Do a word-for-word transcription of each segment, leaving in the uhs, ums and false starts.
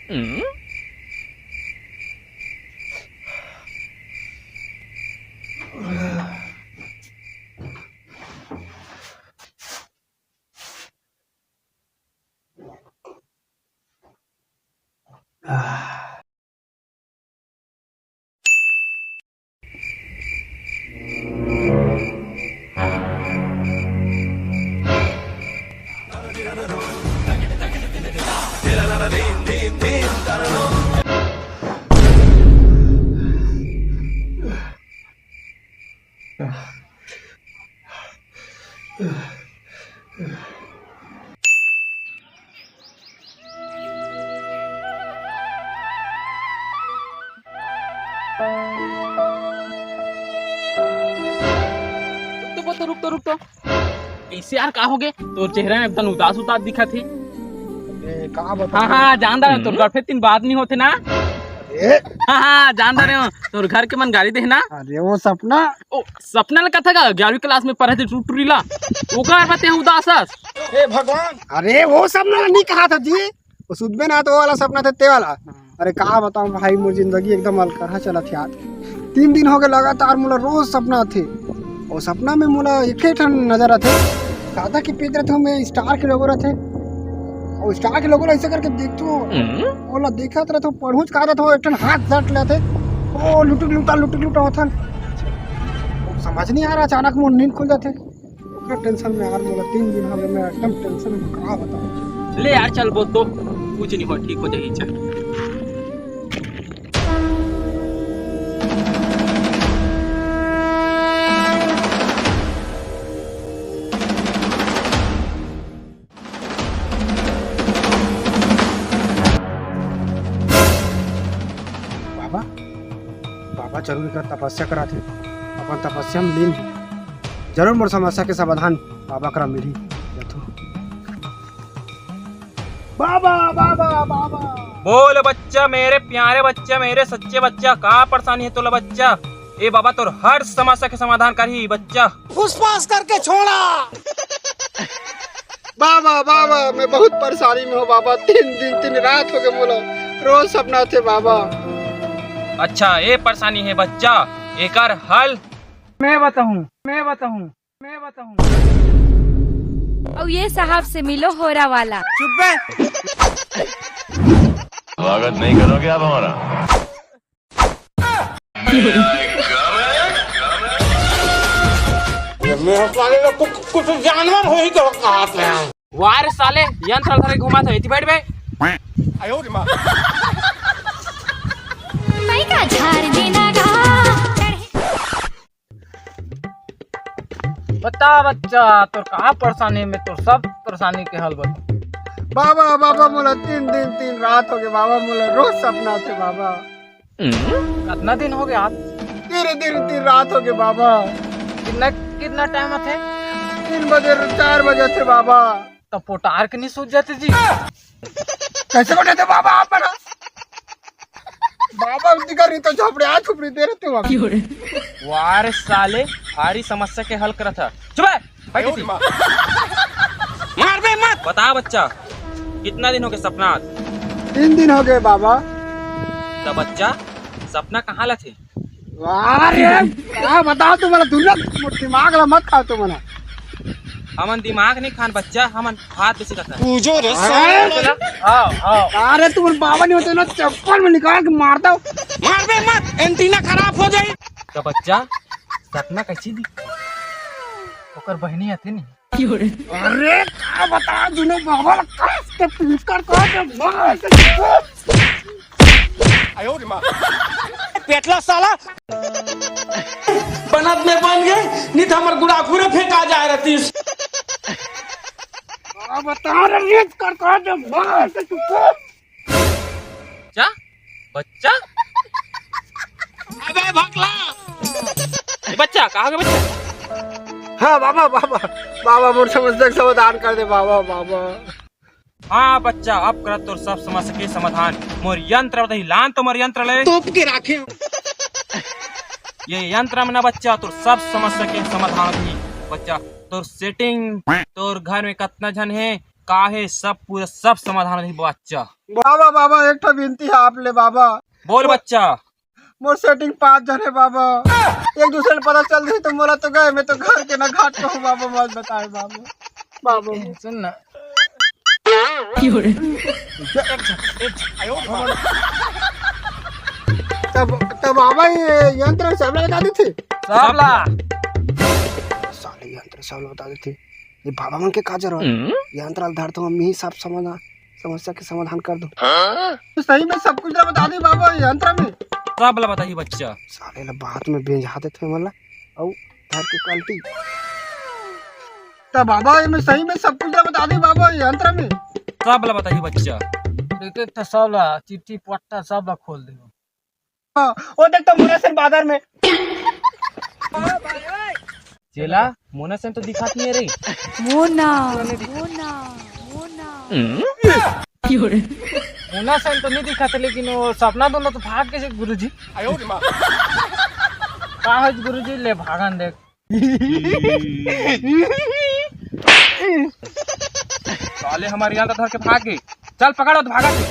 रुक तो, रुक तो, रुक तो। कैसे यार, का हो गे? तोर चेहरा में एकदम उदास उदास दिखत हे। ए, का बताओं? हाँ, हाँ, जान डारेंव, तोर हम्म। घर पे तीन बात नहीं होते ना। ए। हाँ, हाँ, जान डारेंव, तोर घर के मन गारी दे ना। अरे वो सपना। ओ, सपना ल कथा का ग्यारहवीं क्लास में पढ़े थे टुटुरी ला, ओकर बात हे उदास हस। हे भगवान। अरे वो सपना ल नहीं कहा था जी, वो सुतबे ना तो वो वाला सपना थे, ते वाला। अरे का बताओं भाई, मोर जिंदगी एकदम अलकरहा चलत हे यार। तीन दिन हो गए लगातार मोला रोज सपना आथे, और सपना में मोला एक ठन नजर आथे, सादा के पीत रहते हो, मैं स्टार के लोगो रहते, और स्टार के लोगो ऐसे करके देखथो, ओला देखत रहते, पढ़ूच का रहते, एक ठन हाथ झट लेते, ओ लुटुक लुटा, लुटुक लुटा होथन। समझ नहीं आ रहा, अचानक मोर नींद खुल जाते। ओकर टेंशन में यार मोला तीन दिन हो गए, मैं एकदम टेंशन में, का बताओं। ले यार, चल बोल तो, कुछ नहीं हो, ठीक हो जाही, चल। बाबा, बाबा जरूर एकर तपस्या कराथे, अपन तपस्या में लीन हे। जरूर मोर समस्या के समाधान बाबा करा मिलही। जथो। बाबा, बाबा, बाबा। बोल बच्चा, मेरे प्यारे बच्चा, मेरे सच्चे बच्चा, का परेशानी हे तोला बच्चा? ए बाबा तोर हर समस्या के समाधान करही बच्चा। फुसफास करके छोड़ा। बाबा, बाबा, मैं बहुत परेशानी में हूँ बाबा, तीन दिन तीन रात हो गए मोला, रोज सपना आथे बाबा। अच्छा, ए परेशानी हे बच्चा, एकर हल मैं बताहूँ, मैं बताहूँ, मैं बताहूँ। अउ ये साहब से मिलो होरा वाला। चुप बे। स्वागत नहीं करोगे आप हमारा? ये मैं साले लोग कुछ, कुछ जानवर हो ही तो कहा पे हैं। वाह रे साले, यंत्र धरे घुमा था, इति बैठ बे। मई का झार देना गा। बता बच्चा, तोर का परेशानी हे, मैं तोर सब परेशानी के हल बता। बाबा, बाबा, मोला तीन दिन तीन रात हो गए बाबा, मोला रोज सपना आथे बाबा। कतना दिन हो गया? तीन दिन तीन रात हो गए बाबा। कितना, कितना टाइम आथे? तीन बजे, चार बजे आथे बाबा। तो पोटार के नहीं सूझ जाते जी? कैसे बने थे बाबा आप बना? बाबा दिखा रही तो झोपड़े आ झोपड़ी दे रहते हो आप। वाह रे साले, भारी समस्या के हल करा था। चुप है, बैठ इसी। मार बे मत। बता बच्चा, कितना दिन हो गए सपना आत? तीन दिन हो गए बाबा। तो बच्चा, सपना कहाँ ला थे? अरे, का बताओ तुम, दुनिया दिमाग ला मत खाओ तुम ना। हमन दिमाग नहीं खान बच्चा, हमन हाथ बेसी करता है। पूजो रे अरे, साला। चला, आओ, आओ। अरे, तुम बाबा नहीं होते ना, चप्पल में निकाल के मारता हूँ। मार बे मत, एंटीना खराब हो जाए। तो बच्चा, सपना कैसी दिख? ओकर बहनी आती नहीं। अरे, का बता, दुनो बाबा ला कस के पीट कर, कस के मार के। आयो रे माँ। पेटला साला। बनत में बन गए, नहीं तो हमर गुड़ाखू रे फेंका जाए रहतीस। का बता रे, रीत कर, कस के मार के। बच्चा, बच्चा। अबे भकला। ए बच्चा, कहाँ गए बच्चा? हाँ बाबा, बाबा, बाबा, मोर समस्या के समाधान कर दे बाबा, बाबा। हाँ बच्चा, अब करत तोर सब समस्या के समाधान। मोर यंत्र बताही, लान तो मोर यंत्र ले। तोप के राखे। ये यंत्र में ना बच्चा, तोर सब समस्या के समाधान होही। बच्चा, तोर सेटिंग, तोर घर में कतना झन हे, का हे, सब पूरा, सब समाधान होही बच्चा। बाबा, बाबा, एक ठो विनती हे आप ले बाबा। बोल बच्चा। मोर सेटिंग पाँच झन हे बाबा, एक दूसरे ल पता चल जही त मोला तो गए, मैं तो घर के ना घाट कहूँ बाबा, मत बताए बाबा। बाबा। सुन ना। तब, तब बाबा ये यंत्र सबला बता देथे। सबला। साले यंत्र सबला बता देथे। ये बाबा मन के का जरूरत? हम्म। यंत्र ल धरथों, मम्मी ही सब समाधान, समस्या के समाधान कर दो। तो सही में सब कुछ ला बता दी बाबा, यंत्र में। सबला बताही बच्चा। साले ला बात में बेंझा देथे मन ला, अउ धर के कल्टी। त बाबा, एमे सही में सब कुछ ला बता दी बाबा, यंत्र में। सबला बताही बच्चा। एक एक ठा सबला, चिट्ठी पट्टा सबला खोल दे। हाँ, वो देख तो मुना सेन बाजार में। चेला, मोना सेन तो दिखात नहीं रही। मोना, मोना, मोना। मोना सेन तो नहीं दिखात, लेकिन वो सपना दोनों तो भाग के गुरुजी। का होइस गुरुजी, ले भागन देख। साले हमारे यहाँ तो धर के भाग गए। चल पकड़ो तो भागा थे।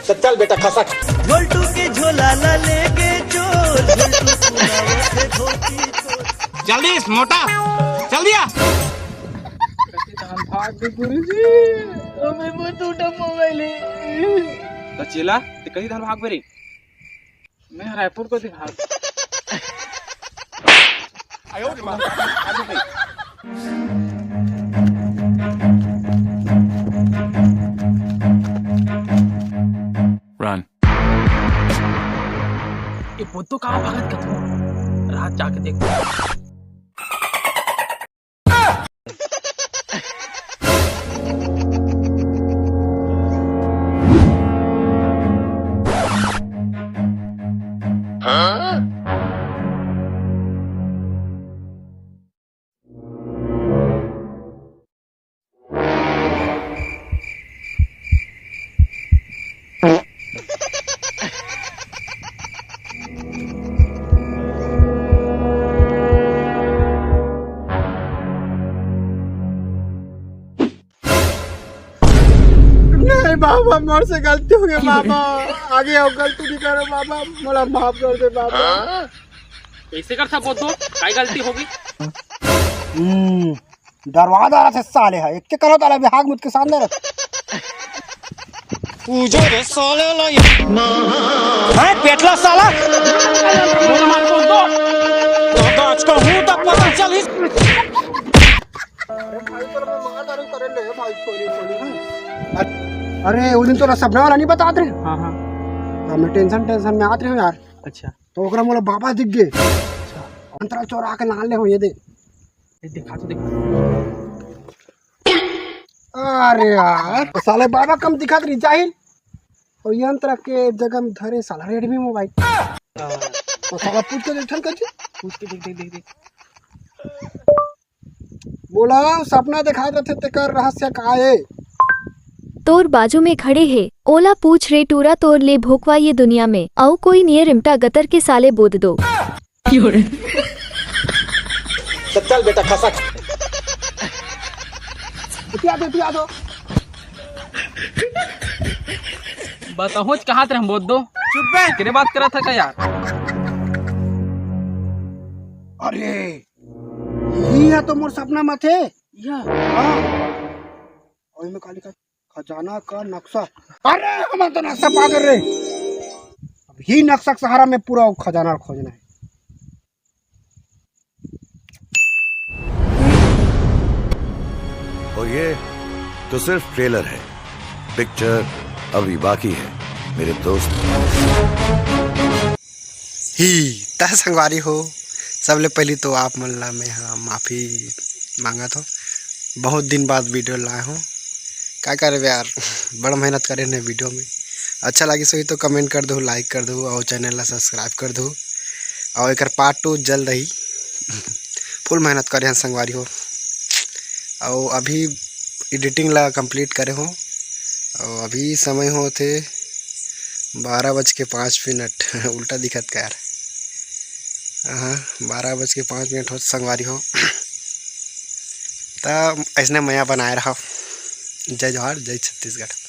तो चल बेटा खसक। ढोलटू के झोला ला लेके चोर, ढोलटू सुनावत हे धोती चोर। जल्दी इस मोटा, जल्दी आ। भाग गए गुरुजी, हमें वो टूटा मोबाइल है। तो चेला, ते कहीं धर भाग रे। मैं रायपुर को दिखा। Run। ये पोतो कहाँ भागत कथो? रात जाके देखो। नहीं बाबा, मोर से गलती हो गई बाबा, आगे अउ गलती नहीं करो बाबा, मोला माफ कर दे बाबा। कैसे कर था बोल दो, काय गलती होगी? हम्म, डरवा डारथे साले ह, एक के करो ताला बिहाग मुझ के सामने रख। पूजा रे साले ला ये। हैं, पेटला साला? बोल मत बोल दो। तो आज का हूँ तब पता चली। अरे भाई, तोर में मार डारे करे ले भाई, छोरी, छोरी, हाँ। अरे, वो दिन तोला सपना वाला नहीं बतात रहे? हाँ, हाँ। तो मैं टेंशन, टेंशन में आत रहे हूँ यार। अच्छा। तो ओकरा मोला बाबा दिख गए। अच्छा। अंतरा चोरा के लान ले हो, ये दे। ये दिखा तो, दिखा। अरे यार, साले बाबा कम दिखात रही, जाहिल। और यंत्र के जगह में धरे साला Redmi मोबाइल। हाँ। तो साला पूछ के देख, ठन कर जी। पूछ के देख, देख, देख, देख। बोला, सपना दिखात रथे, तेकर रहस्य का ए? तोर बाजू में खड़े हे, ओला पूछ रे टूरा, तोर ले भोकवा ये दुनिया में अउ कोई निये रिमटा गतर के साले बोद दो। तो चल बेटा खसक। इतिया दो, इतिया दो। बताओ, कहाँ तेरे हम बोद दो? चुप बे। केरे बात करा था का यार? अरे, यही है तो मोर सपना मत है। या। हाँ। और मैं काली का खजाना का नक्शा। अरे, हम तो नक्शा पा गए रे। अब ही नक्शा के सहारा में पूरा खजाना खोजना है। और ये तो सिर्फ ट्रेलर है, पिक्चर अभी बाकी है मेरे दोस्त। ही त संगवारी हो, सबले पहली तो आप मन ला मैं ह माफी मांगत हो, बहुत दिन बाद वीडियो लाए हो, का करबे यार, बड़ मेहनत करे ने वीडियो में। अच्छा लागिस होही तो कमेंट कर दो, लाइक कर दो और चैनल ला सब्सक्राइब कर दो। और एकर पार्ट टू जल्द ही फुल मेहनत करे हैं संगवारी हो। और अभी एडिटिंग ला कंप्लीट करे हो और अभी समय होत हे बारह बज के पाँच मिनट। उल्टा दिखत का यार? हाँ, बारह बज के पाँच मिनट होत संगवारी हो। त ऐसने मया बनाए रहा। जय जोहार, जय छत्तीसगढ़।